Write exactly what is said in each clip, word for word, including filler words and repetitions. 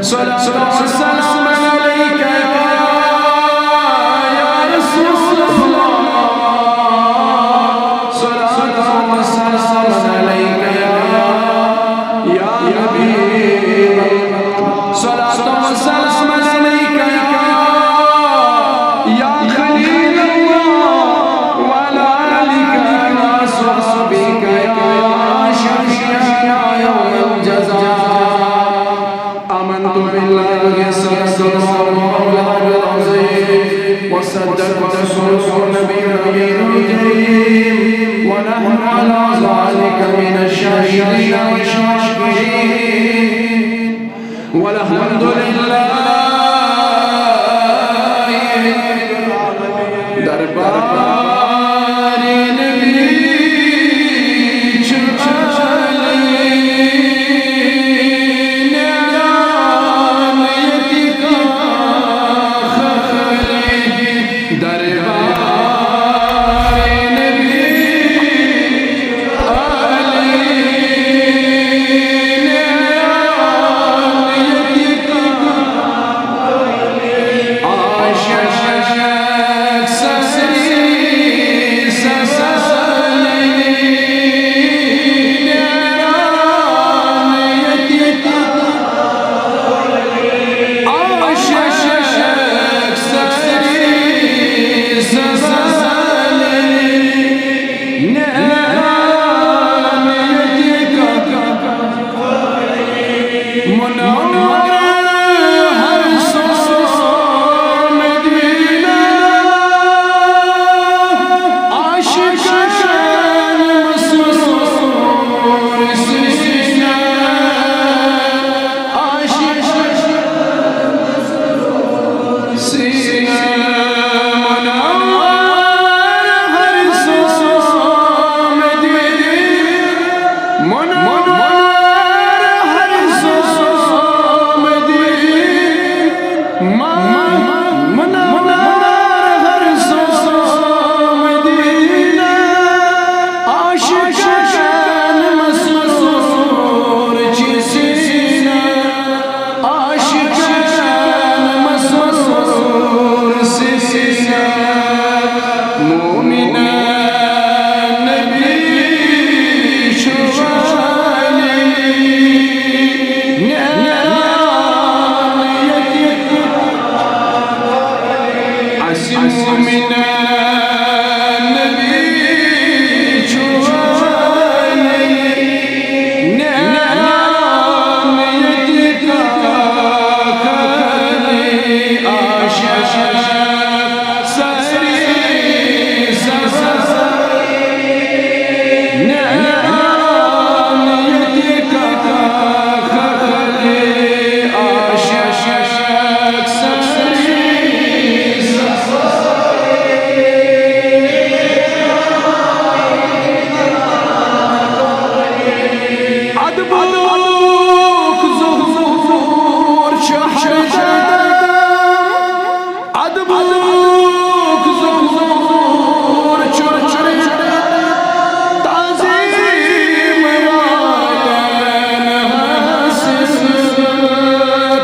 صلاة و سلام علیک یا رسول اللہ، صلاة و سلام علیک یا حبیب اللہ، صلاة و سلام علیک یا خلیل اللہ، وعلی آلک وصحبک یا شفیعنا یوم الجزا۔ آمنت بالله، صدق الله مولانا العظيم، وصدق رسوله النبي الأمين الكريم، ونحن على ذلك من الشاهدين والشاكرين، والحمد لله۔ دربار نبی چھُ علی، نیران ییٚتہِ کانٛہہ خٲلی۔ دربار نبی علی، نیران ییٚتہِ کانٛہہ عاشق سسری سسلی، نیران ییٚتہِ عاشق سسری سسلی، نیران ییٚتہِ منور ہر سو مدینہ، عاشق مسرور سینہ، عاشق سینہ منور ہر سو مدینہ۔ منور ہر سو مدینہ، منور ہر سو مدینہ، عاشقان مسرور چھ سینہ، عاشقان مسرور سینہ۔ مومنان نبی چھُ علی، نیران ییٚتہِ۔ اَسہِ مومنان نبی چھُ علی، نیران ییٚتہِ کانٛہہ خٲلی۔ عاشق سسری سسلی، نیران ییٚتہِ کانٛہہ خٲلی۔ عاشق سسری سسلی، ادبُک ظہور چھُ ہر دم، ادبُک ظہور چھُ ہر دم، تعظیم والن حاصل،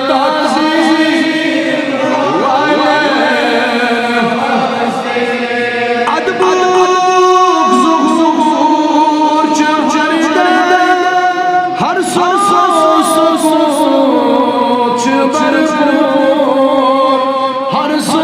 تعظیم والن حاصل۔ ادبُک ظہور چھُ ہر دم، ہر سو سکوت چھُ بھرپور، ہر سو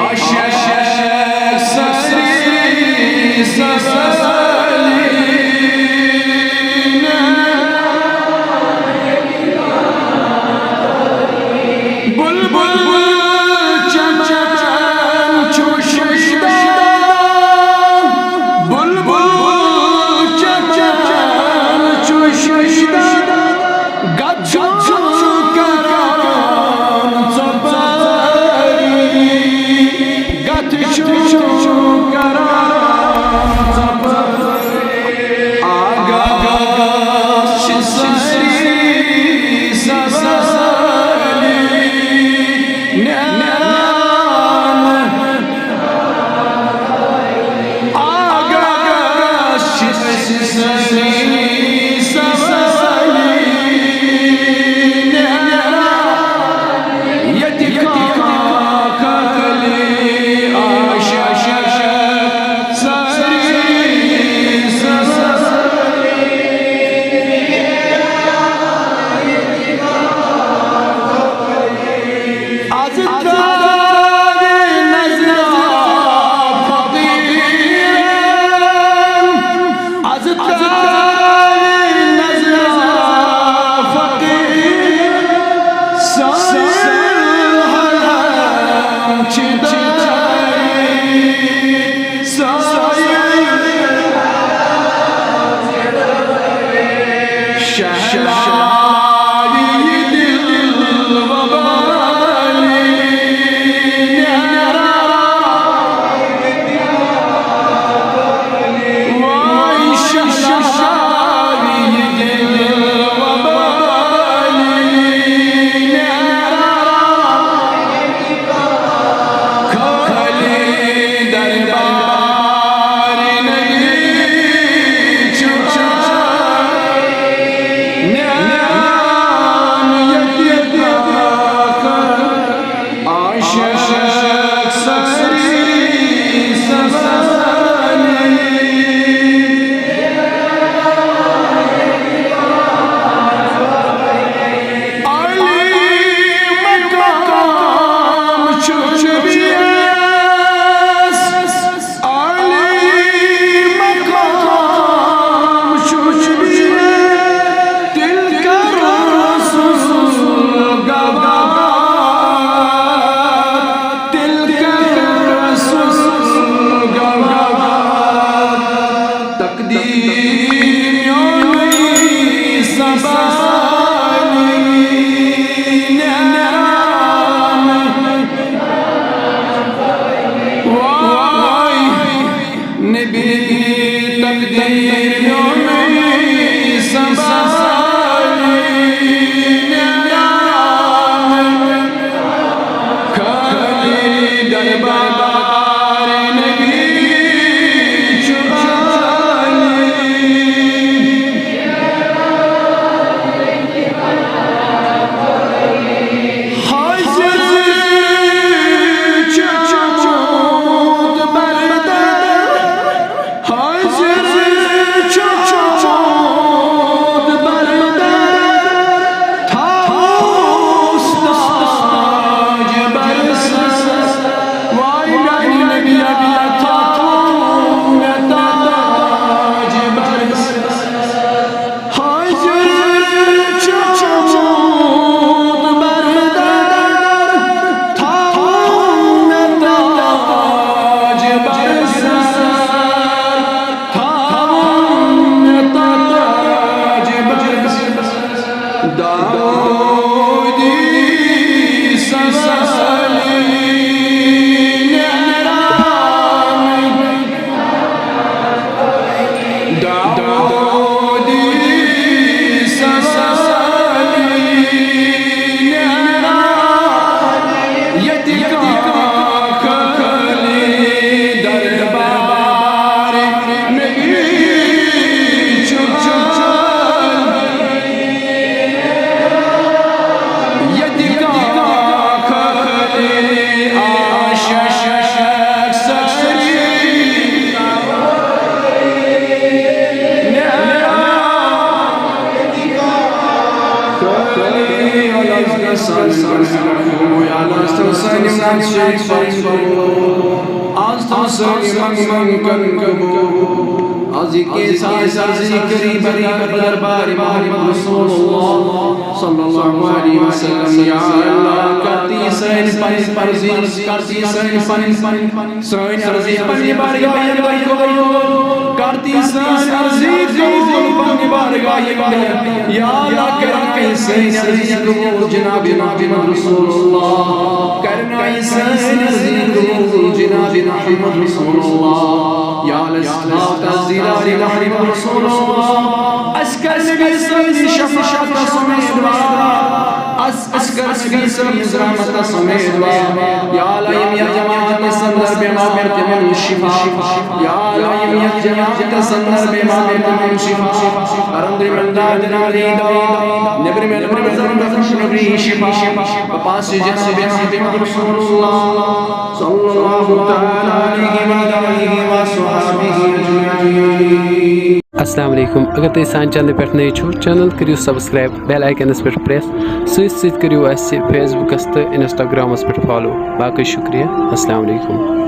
عاشق ساری سسالی۔ بلبل چمن چو شیدا، بلبل چمن چو شیدا، گژھُن کران ژۄپٲرۍ، گژھُن کران ژۄپٲرۍ۔ آغاز چھِ سٲری سسالی نیران۔ آغاز چھِ سٲری سسالی نیران۔ ییٚتہِ کانٛہہ خٲلی عاشق سٲری سسالی۔ از ترٛاوِ نظرا فقیرن، از ترٛاوِ نظرا فقیرن، سٲیِل حرم چھِ دٲری، سٲیِل شہلاوی دل وبالی نیران۔ وای شہلاوی دل وبالی نیران۔ خالی دربار نبی چھُ نیران ییٚتہِ عاشق سٲری سسالی۔ عالی مقام چھُ نبیَس، عالی مقام چھُ نبیَس، تیٚلہِ کر رسول غبار، تیٚلہِ کر رسول غبار۔ تقدیر میونٕے سنبھالی نیران۔ وای نبی تقدیر میونٕے سنبھالی نیران۔ خالی دربار نبی چھُ عالی۔ حاضر چھُ چومُت بردار، حاضر چھُ چومُت بردار، تھاوُس تاج برسر۔ وای میانہِ نبی، تھاو مےٚ تاج برسر۔ حاضر چھُ چومُت بردار، تھاو مےٚ تاج برسر، تھاو مےٚ تاج برسر۔ داودی سسالی نیران۔ داودی سسالی نیران۔ ییٚتہِ کانٛہہ خٲلی دربار نبی چھُ چل۔ ییٚتہِ کانٛہہ خٲلی عاشق سٲری۔ خٲلی علاج گژھان، یا اللہ، سانہِ منٛز چھِ پنُن۔ سٲنۍ منٛگ منٛگ کن قبول۔ از یہ کیس آسہِ عرضی قریب قریب دربار محمد رسول اللہ صلی اللہ علیہ وسلم۔ یا اللہ، کر تی سٲنۍ پنٕنۍ عرضی، کر تی سٲنۍ پنٕنۍ، سٲنۍ عرضی پننہِ بارگاہ اندر قبول۔ کر تی سٲنۍ عرضی قبول پننہِ بارگاہ اندر۔ یا اللہ، کرناوِ سٲنۍ عرضی قبول جناب محمد رسول اللہ۔ کرناوِ سٲنۍ عرضی قبول جناب محمد رسول اللہ۔ یا اللہ، اسہِ تھاو تس دیدارِ محمد رسول اللہ۔ اسہِ کر نبی سٕنٛدِ شفاعتس امیدوار۔ اسہِ اسہِ کر نبی سٕنٛدِ رحمتس امیدوار۔ یا اللہ، یِم یتھ جماعتس اندر بیمار تِمن شفا۔ یا اللہ، یِم یتھ جماعتس اندر بیمار تِمن شفا۔ کرن دِمن دادِ نادی دوا۔ نیبرِمٮ۪ن مریضن گژھن شفا۔ پاس جناب محمد رسول اللہ صلی اللہ تعالی علیہ وآلہ وصحبہ اجمعین۔ السلام علیکم۔ اگر تُہۍ سانہِ چینلہِ پٮ۪ٹھ نٔوۍ چھِو، چینل کٔرِو سبسکرائب، بیل آیکنس پٮ۪ٹھ پریس۔ سۭتۍ سۭتۍ کٔرِو اَسہِ فیس بُکس تہٕ انسٹاگرامس پٮ۪ٹھ فالو۔ باقٕے شُکریہ۔ السلام علیکم۔